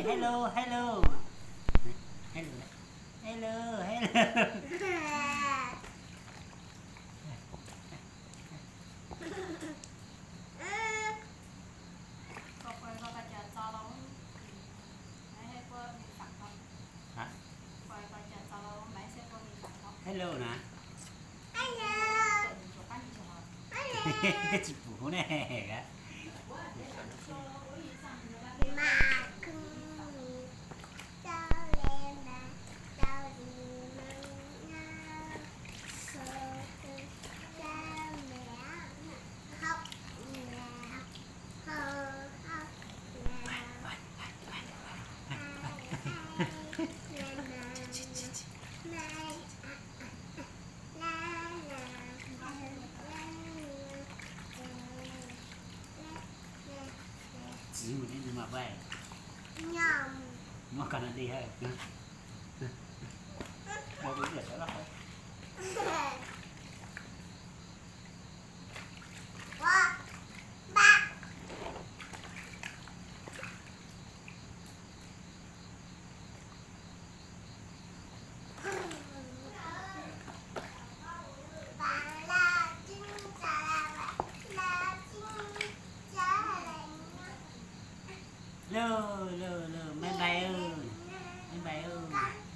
Hello, hello. Hello, hello, hello. Hả? Hello na. Tsis pum ne. Muab koj na di ha. Lu, lu, lu, bye bye ư. Bye bye ư.